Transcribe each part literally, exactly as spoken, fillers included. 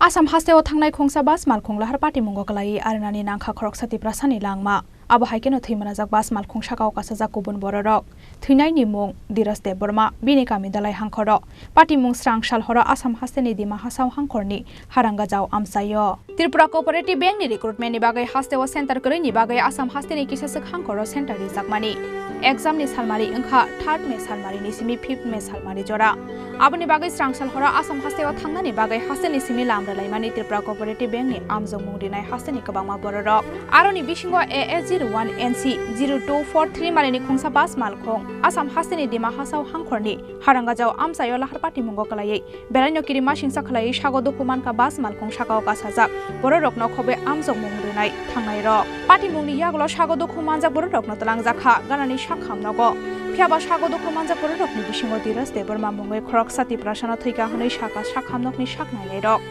Assam hasteo thangnai khungsa bus malkhung lahar patimungo kwlaiwi arinani nangkha khoroksa Tiprasani langma. Abo hai kheno thwi manajak bus malkhung sakao kasajak kubun bororok. Thwinaini mung Diras Debbarma, bini kami Dalai Hangkhoro. Patimung srang sal horo Assam hasteni Dima Hasao hangkhorni Harangajao amchaio. Tripura Cooperative Bank ni recruitment ni bagwi hasteo center kwrwini bagwi Assam hasteni kisaswk hangkhoro center rijakmani. Exam ni salmari wngkha third May salmari ni simi fifth May salmari jora. Aboni bagwi srang sal horo Assam hasteo thangnani bagwi hasteni simi lam rwlaimani Tripura Cooperative Bank ni amjokmung rinai hasteni kwbangma bororok. Aroni bisingo A S zero one N C zero two four three malini khungsa bus malkhung Assam hasteni Dima Hasao hangkhorni Harangajao amchaio lahar patimungo kwlaiwi belaino kirima singsa khwlaiwi sago dukhu mankha bus malkhung sakao kasajak bororokno khobwi amjokmung rwnai thangnairok. Patimungni yagulo sago dukhu manjak bororokno twlangjakha ganani sak hamnogo. Phiyaba sago dukhu manjak bororokni bisingo Diras Debbarma mungwi khoroksa Tiprasano thwikha hwnwi sakha sak hamnokni sak nainairok.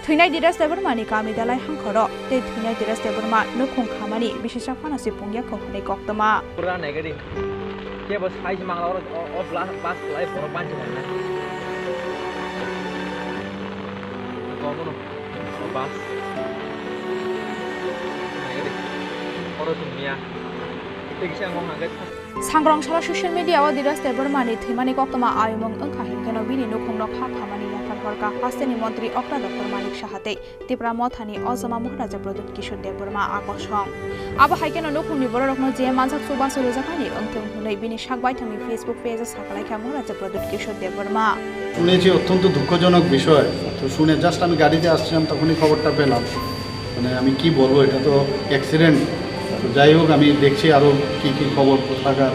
Thwinai Diras Debbarmani kami Dalai Hangkhoro tei thwinai Diras Debbarma nukhung khamani bisisa phano se pungya kok hwnwi koktwma. Pura nai gari. Kebo size mangla oro o, o bla-, bus lai borok banchi nai na. Kobono. O bus. Nai gari. Oro tongya. Tei kisa ang hangkhe Sangrong salo social media o Diras Debbarmani thwimani koktwma ayumung wngkha hinkhe no bini nukhungno kha khamani yaphar horkha hasteni montri okra Doctor Manik Saha tei Tipra Mothani Ojoma Maharaja Pradyut Kishore Debbarma akosong. Abo hai kheno nukhungni bororokno je mansak chubachu rwjakmani wngthung hwnwi bini sak baithangni Facebook page o sakalaikha Maharaja Pradyut Kishore Debbarma. শুনেছি অত্যন্ত দুঃখজনক বিষয়। তো শুনে just আমি গাড়িতে আসছিলাম, তখনই খবরটা পেলাম। মানে আমি কি বলবো, এটা তো অ্যাক্সিডেন্ট। তো যাই হোক, আমি দেখছি আরও কী কী খবর কোথাকার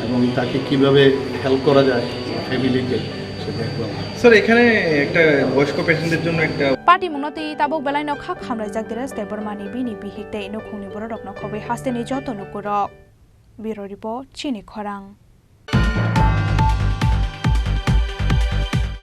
এবং তাকে কীভাবে হেল্প করা যায় ফ্যামিলিকে, সেটা একদম। স্যার, এখানে একটা বয়স্ক পেশেন্টদের জন্য একটা Patimungno twi tabuk belaino kha khamlaijak Diras Debbarmani bini bihik tei nukhungni bororokno khobwi hasteni joto lukurok. Bureau Report, Chini Khorang.